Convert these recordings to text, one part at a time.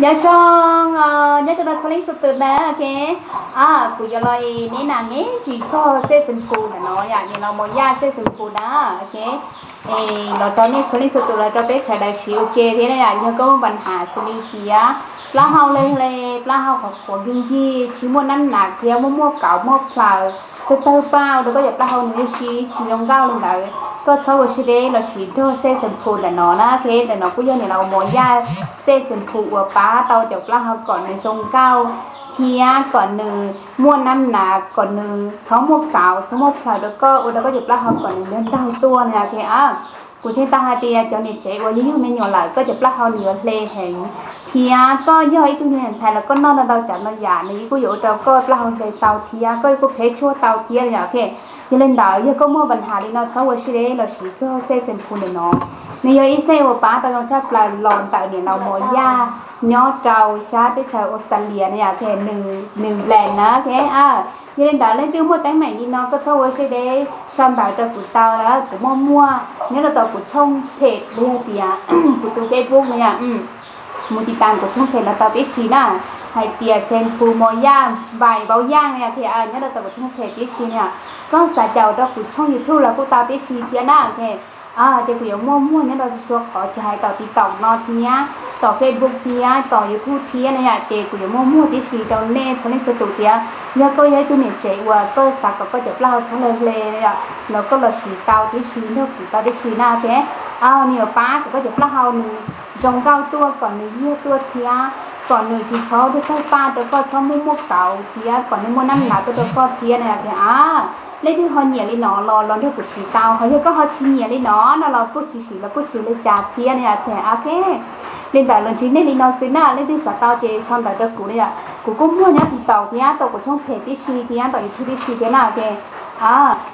Nyob zoo, nyob zoo rau txhua leej txhua tus na, ok. Kuv yuav los neb nas me ntsis txog xej xeem phu ntawm no yom, nim no mos yaj xej xeem phu na, ok. Es los rau nej txhua leej txhua tus, los rau peb sawv daws siv ua ke thiab na yom. Yog koj muaj npam has xws li tias plaub hau hle hle, plaub hau qhuav qhuav nkig nkig, tsis muaj nab nas thiab muaj muaj kauv muaj plhaws, tawg tawg paj ua rau koj cov plaub hau nws ua si tsis zoo nkauj li ntawd, koj txhob ua siab deb los sis nrog xej xeem phu ntawm no na, ok. Ntawm no kuj yog nim no mos yaj xej xeem phu uas pab tau cov plaub hau kom nws zoo nkauj thiab kom nws muaj nab nas, kom nws txhob muaj kauv txhob muaj plhaws rau koj, ua rau koj cov plaub hau kom nws nrog nraug tuaj na, ok. Kuv ntseeg tau hais tias cov niam tsev uas yog yug me nyuam lawm koj cov plaub hau nws yuav hle heev, thiab koj yog ib tug niag ntxhais los koj noj ntau ntau tsav ntau yam nws kuj yuav ua rau koj plaub hau hle tau thiab koj kuj phev tshuaj tau thiab yom, ok. Yog li ntawd yog koj muaj npam has li no txhob ua siab deb los sis txog xej xeem phu ntawm no. Nws yog ib xej uas pab tau zoo tshaj plaws los ntawm nim no mos yaj nyob rau sab teb chaws Australia na yom, ok, New Zealand na, ok. Yog li ntawd leej twg muaj teeb meem li no koj txhob ua siab deb sau ntawv rau kuv tau na, kuv muaj muaj nyob rau tom kuv tshooj phem los yog tias kuv tus Facebook na yom, mus tiv tas kuv tshooj phem los tau tib si na, hais tias xeem phu mos yaj vais vaub yaj na yom, ok, nyob rau tom kuv tshooj phem tib si na yom. Koj xav caum rau kuv tshooj YouTube los kuj tau tib si thiab na, ok. Ces kuv yuav muaj muag nyob rau txhua qhov tsis hais tom TikTok no thiab tom Facebook thiab tom YouTube thiab na yom, ces kuv yuav muaj muag tib si rau nej txhua leej txhua tus tias yog koj yog ib tug niam tsev uas koj xav kom koj cov plaub hau txhob hle hle los koj los siv tau tib si, nrog kuv tau tib si na, ok. Nws yuav pab kom koj cov plaub hau nws zoo nkauj tuaj, kom nws yiag tuaj thiab kom nws tsis txhob tawg tawg paj rau koj, txhob muaj muaj kauv thiab kom nws muaj nab nas tuaj rau koj thiab na, ok. Leej twg ho nyiam li no los los nrog kuv siv tau, ho yog koj ho tsis nyiam li no no los kuj tsis siv los kuj tsis ua li cas thiab na yom, ok. Li ntawd los ntsib nej li no xwb na, leej twg xav tau ces sau ntawv rau kuv na yom. Kuv kuj muag nyob TikTok thiab tom kuv tshooj phem tib si thiab tom YouTube tib si thiab na, ok.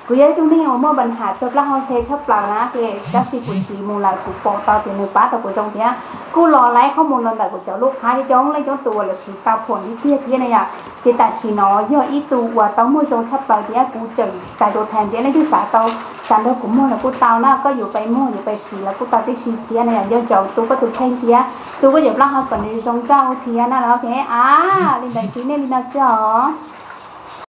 Kuv yog ib tug neeg uas muaj npam has txog plaub hau hle tshaj plaws na, ces tab sis kuv siv mus lawm kuv pom tau tias nws pab tau kuv zoo thiab kuj los laib qhob mus los ntawm kuv cov lub qhab coob leej coob tus uas lawv siv tau phuam tiag tiag thiab na yom. Ces tam sim no yog ib tug uas tau muag zoo tshaj plaws thiab kuv tseem tas tus theem thiab, leej twg xav tau, xav nrog kuv muag los kuj tau na, koj yuav pais muag yuav pais siv los kuj tau tib si thiab na yom. Nco ntsoov tu koj tus kheej thiab tu koj cov plaub hau kom nws zoo nkauj thiab na, ok. Li ntawd ntsib nej li no xwb os.